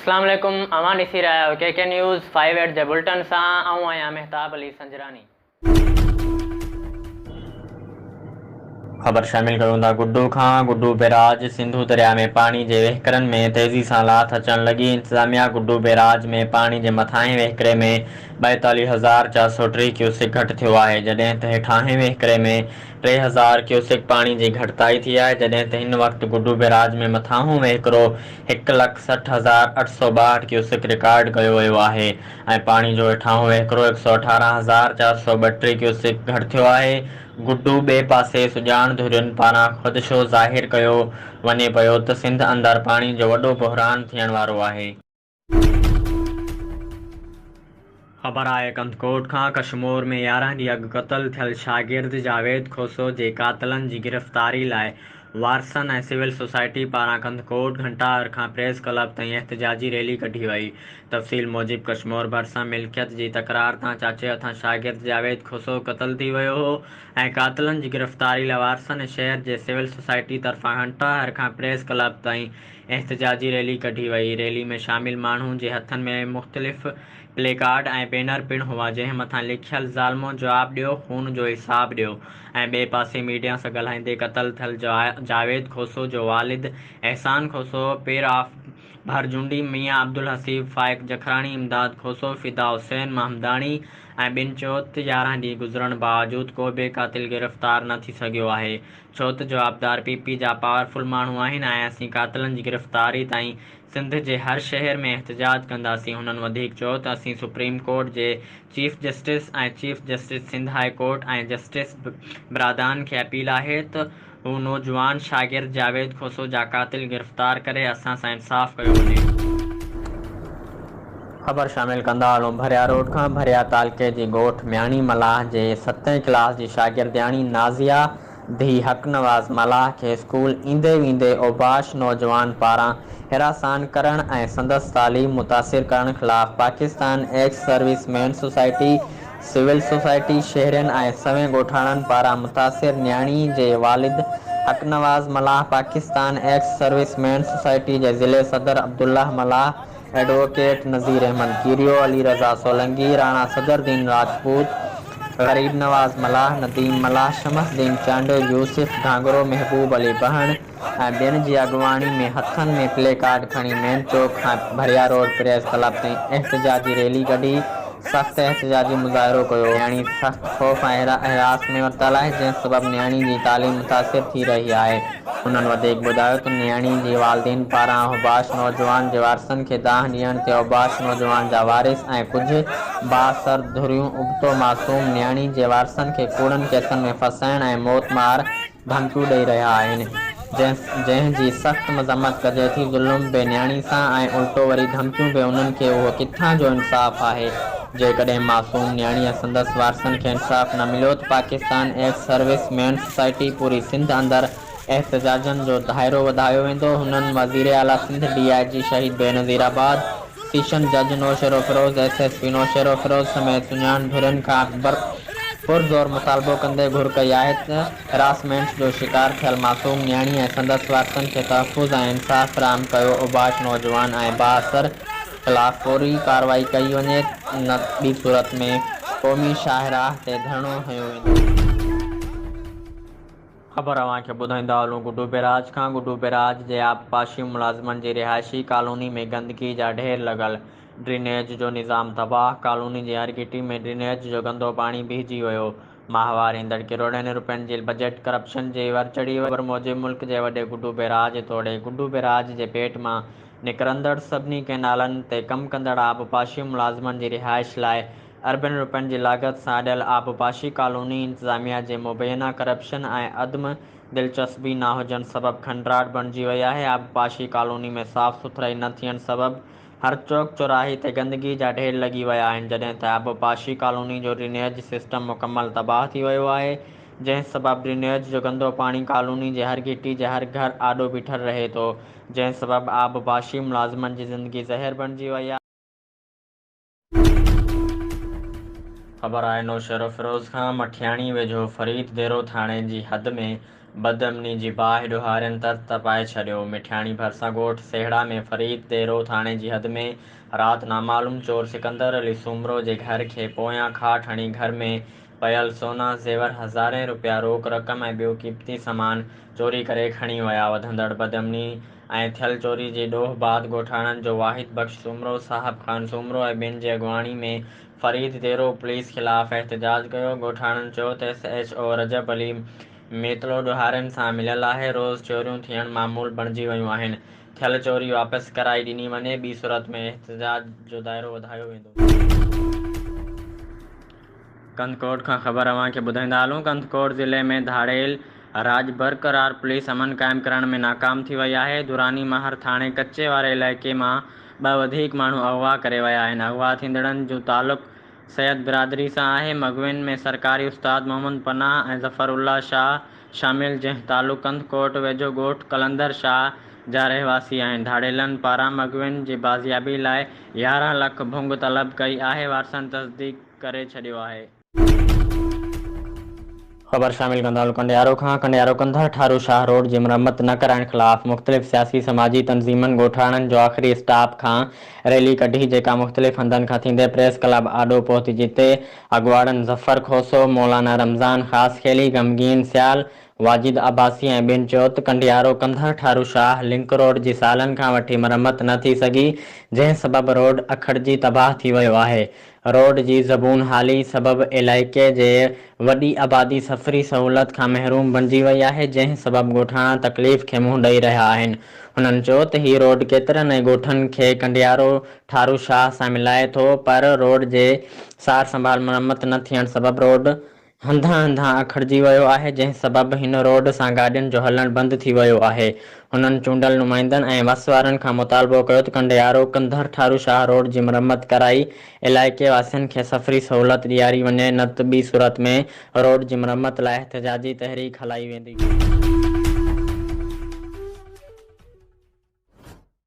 اسلام عليڪم اوهان ڏسي رهيا آهيو ڪي ڪي نيوز فائيو ايٽ جي بلٽن سان آئون آهيان مهتاب علي سنجراني. خبر شامل ڪيون ٿا گڊو کان گڊو بيراج سنڌو درياء ۾ پاڻي جي وهڪرن ۾ تيزي سان لاٿ اچڻ لڳي انتظاميا گڊو بيراج ۾ پاڻي جي مٿاهين وهڪري ۾ 42430 ڪيوسڪ گهٽ ٿيو آهي جڏهن ته هيٺاهين وهڪري ۾ 3000 ڪيوسڪ پاڻي جي گهٽتائي ٿي آهي جڏهن ته هن وقت گڊو بيراج ۾ مٿاهون وهڪرو 1,60,862 ڪيوسڪ رڪارڊ ڪيو ويو آهي ۽ پاڻي جو هيٺاهون وهڪرو 118,432 ڪيوسڪ گهٽ ٿيو آهي. گڊو ٻئي پاسي سڄاڻ ڌرين پاران خدشو ظاهر ڪيو وڃي پيو ته سنڌ اندر پاڻي جو وڏو بحران ٿيڻ وارو آهي. خبر آهي ڪنڌڪوٽ کان ڪشمور ۾ 11 ڏينهن اڳ قتل ٿيل شاگرد جاويد کوسو جي قاتلن جي گرفتاري لاء وارثن ۽ سول سوسائٽي پاران ڪنڌڪوٽ گهنٽاهر کان پريس ڪلب تائين احتجاجي ريلي ڪڍي وئي. تفصيل موجب ڪشمور ڀرسان ملڪيت جي تڪرار تان چاچي هٿان شاگرد جاويد کوسو قتل ٿي ويو هو ۽ قاتلن جي گرفتاري لاء وارثن ۽ شهر جي سول سوسائٽي طرفان گهنٽاهر کان پريس ڪلب تائين احتجاجي ريلي ڪڍي وئي، ريلي ۾ شامل ماڻهن جي هٿن ۾ مختلف پلي ڪارڊ ۽ بينر پڻ هئا، جنهن مٿان لکيل ظالمو جواب ڏيو، خون جو حساب ڏيو ۽ ٻئي پاسي ميڊيا سان ڳالهائيندي قتل ٿيل جاويد کوسو جو والد احسان کوسو، پير آف ڀرجونڊي ميان عبدالحسيب، فائق جکراڻي، امداد کوسو، فدا حسين محمداڻي ۽ ٻين چيو ته 11 ڏينهن گذرڻ باوجود ڪو به قاتل گرفتار نه ٿي سگهيو آهي، ڇو ته جوابدار پي پي جا پاورفل ماڻهو آهن ۽ اسين قاتلن جي گرفتاري تائين سنڌ جي هر شهر ۾ احتجاج ڪنداسين هنن وڌيڪ چيو ته اسين سپريم ڪورٽ جي chief justice ۽ chief justice Sindh high court ۽ justice برادان کي اپيل آهي ته هو نوجوان شاگرد جاويد کوسو جا قاتل گرفتار ڪري اسان سان انصاف ڪيو وڃي. خبر شامل ڪندا هلون ڀريا روڊ کان ڀريا تعلقي جي ڳوٺ مياڻي ملاح جي ستين ڪلاس جي شاگردياڻي نازيه ڌيء حق نواز ملاح کي اسڪول ايندي ويندي اوباش نوجوان پاران هراسان ڪرڻ ۽ سندس تعليم متاثر ڪرڻ خلاف Pakistan ex servicemen society, civil society, شهرين ۽ سوين ڳوٺاڻن پاران متاثر نياڻي جي والد Haq Nawaz Mallah, Pakistan ex servicemen society جي ضلعي صدر عبدالله ملاح، ايڊووڪيٽ نذير احمد ڪيريو، علي رضا سولنگي، راڻا صدر دين راجپوت، غريب نواز ملاح، نديم ملاح، شمس دين چانڊيو، يوسف گهانگهرو، محبوب علي بهڻ ۽ ٻين جي اڳواڻي ۾ هٿن ۾ پلي ڪارڊ کڻي مين چوڪ کان ڀريا روڊ پريس ڪلب تائين احتجاجي ريلي ڪڍي سخت احتجاجي مظاهرو ڪيو. نياڻي سخت خوف ۽ هراس ۾ ورتل آهي، جنهن سبب نياڻي جي تعليم متاثر ٿي رهي آهي. هنن وڌيڪ ٻڌايو ته نياڻي جي والدين پاران اوباش نوجوان جي وارثن کي دانهن ڏيڻ تي اوباش نوجوان جا وارث ۽ ڪجهه بااثر ڌريون ابتو معصوم نياڻي جي وارثن کي ڪوڙن ڪيسن ۾ ڦاسائڻ ۽ موت مار ڌمڪيون ڏئي رهيا آهن جنهن جي سخت مذمت ڪجي ٿي ظلم به نياڻي سان ۽ الٽو وري ڌمڪيون به انهن کي اهو ڪٿان جو انصاف آهي جيڪڏهن معصوم نياڻي ۽ سندس وارثن کي انصاف نه مليو ته Pakistan ex servicemen society پوري سنڌ اندر احتجاجن جو دائرو وڌايو ويندو هنن وزيراعليٰ سنڌ ڊي I جي شهيد بينظير آباد سيشن جج Naushahro Feroze, S S P Naushahro Feroze سميت سڃاڻ ڌرين کان پرزور مطالبو ڪندي گهر ڪئي آهي ته هراسمينٽ جو شڪار ٿيل معصوم نياڻي ۽ سندس وارثن کي تحفظ ۽ انصاف فراهم ڪيو اوباش نوجوان ۽ بااثر خلاف فوري ڪارروائي ڪئي وڃي نه ٻي صورت ۾ قومي شاهراهه تي ڌرڻو هنيو ويندو. خبر اوهان کي ٻڌائيندا هلون گڊو بئراج کان گڊو بئراج جي آبپاشي ملازمن جي رهائشي ڪالوني ۾ گندگي جا ڍير لڳل، ڊرينيج جو نظام تباهه، ڪالوني جي هر گهٽي ۾ ڊرينيج جو گندو پاڻي بيهجي ويو، ماهوار ايندڙ ڪروڙين روپين جي بجيٽ ڪرپشن جي ور چڙهي وئي، خبر موجب ملڪ جي وڏي گڊو بئراج توڙي گڊو بئراج جي پيٽ مان نڪرندڙ سڀني ڪئنالن تي ڪم ڪندڙ آبپاشي ملازمن جي رهائش لاء اربين روپين جي لاڳت سان اڏيل آبپاشي ڪالوني انتظاميا جي مبينا ڪرپشن ۽ عدم دلچسپي نه هجڻ سبب کنڊراٽ بڻجي وئي آهي، آبپاشي ڪالوني ۾ صاف سٿرائي نه ٿيڻ سبب هر چوڪ چوراهي تي گندگي جا ڍير لڳي ويا آهن، جڏهن ته آبپاشي ڪالوني جو ڊرينيج سسٽم مڪمل تباهه ٿي ويو آهي، جنهن سبب ڊرينيج جو گندو پاڻي ڪالوني جي هر گهٽي جي هر گهر آڏو بيٺل رهي ٿو، جنهن سبب آبپاشي ملازمن جي زندگي زهر بڻجي وئي آهي. خبر آهي نوشهروفيروز کان مٺياڻي ويجهو فريد ديرو ٿاڻي جي حد ۾ بدامني جي باهه ڏوهارين ترت تپائي ڇڏيو. مٺياڻي ڀرسان ڳوٺ سيهڙا ۾ فريد ديرو ٿاڻي جي حد ۾ رات نامعلوم چور سڪندر علي سومرو جي گهر کي پويان کاٺ هڻي گهر ۾ پيل سونا زيور هزارين رپيا روڪ رقم ۽ ٻيو قيمتي سامان چوري ڪري کڻي ويا. وڌندڙ بدامني ۽ ٿيل چوري جي ڏوهه بعد ڳوٺاڻن جو واحد بخش سومرو، صاحب خان سومرو ۽ ٻين جي اڳواڻي ۾ فريد ديرو پوليس خلاف احتجاج ڪيو. ڳوٺاڻن چيو ته S H O Rajab Ali Mitlo ڏوهارين سان مليل آهي، روز چوريون ٿيڻ معمول بڻجي ويون آهن، ٿيل چوري واپس ڪرائي ڏني وڃي، ٻي صورت ۾ احتجاج جو دائرو وڌايو ويندو. ڪنڌڪوٽ کان خبر اوهان کي ٻڌائيندا هلون ڪنڌڪوٽ ضلعي ۾ ڌاڙيل راڄ برقرار پوليس امن قائم ڪرڻ ۾ ناڪام ٿي وئي آهي دراني مهر ٿاڻي ڪچي واري علائقي مان ٻه وڌيڪ ماڻهو اغوا ڪري ويا آهن اغوا ٿيندڙن جو تعلق سيد برادري سان آهي مغوين ۾ سرڪاري استاد محمد پناهه ۽ ظفر الله شاهه شامل جنهن تعلق ڪنڌڪوٽ ويجهو ڳوٺ قلندر شاهه جا رهواسي آهن ڌاڙيلن پاران مغوين جي بازيابي لاء 11 لک ڀنگ طلب ڪئي آهي وارثن تصديق ڪري ڇڏيو آهي. خبر شامل ڪندالو ڪنڊيارو کان ڪنڊيارو ڪنڌر ٺارو شاهه روڊ جي مرمت نه ڪرائڻ خلاف مختلف سياسي سماجي تنظيمن ڳوٺاڻن جو آخري اسٽاپ کان ريلي ڪڍي جيڪا مختلف هنڌن کان ٿيندي پريس ڪلب آڏو پهتي جتي اڳواڻن ظفر کوسو، مولانا رمضان خاصخيلي، غمگين سيال، واجد عباسي ۽ ٻين چيو ته ڪنڊيارو ڪنڌر ٺارو شاهه لنڪ روڊ جي سالن کان وٺي مرمت نه ٿي سگهي جنهن سبب روڊ اکڙجي تباهه ٿي ويو آهي روڊ جي زبون حالي سبب علائقي جي وڏي آبادي سفري سهولت کان محروم بڻجي وئي آهي جنهن سبب ڳوٺاڻا تڪليف کي منهن ڏئي رهيا آهن هنن چيو ته هي روڊ ڪيترن ئي ڳوٺن کي ڪنڊيارو ٺارو شاهه سان ملائي ٿو پر روڊ جي سار سنڀال مرمت نه ٿيڻ سبب روڊ هنڌان هنڌان اکڙجي ويو آهي جنهن سبب هن روڊ سان گاڏين جو هلڻ بند ٿي ويو آهي. هنن چونڊيل نمائندن ۽ وس وارن کان مطالبو ڪيو ته ڪنڊيارو ڪنڌر ٺارو شاهه روڊ جي مرمت ڪرائي علائقي واسين کي سفري سهولت ڏياري وڃي نه ته ٻي صورت ۾ روڊ جي مرمت لاء احتجاجي تحريڪ هلائي ويندي.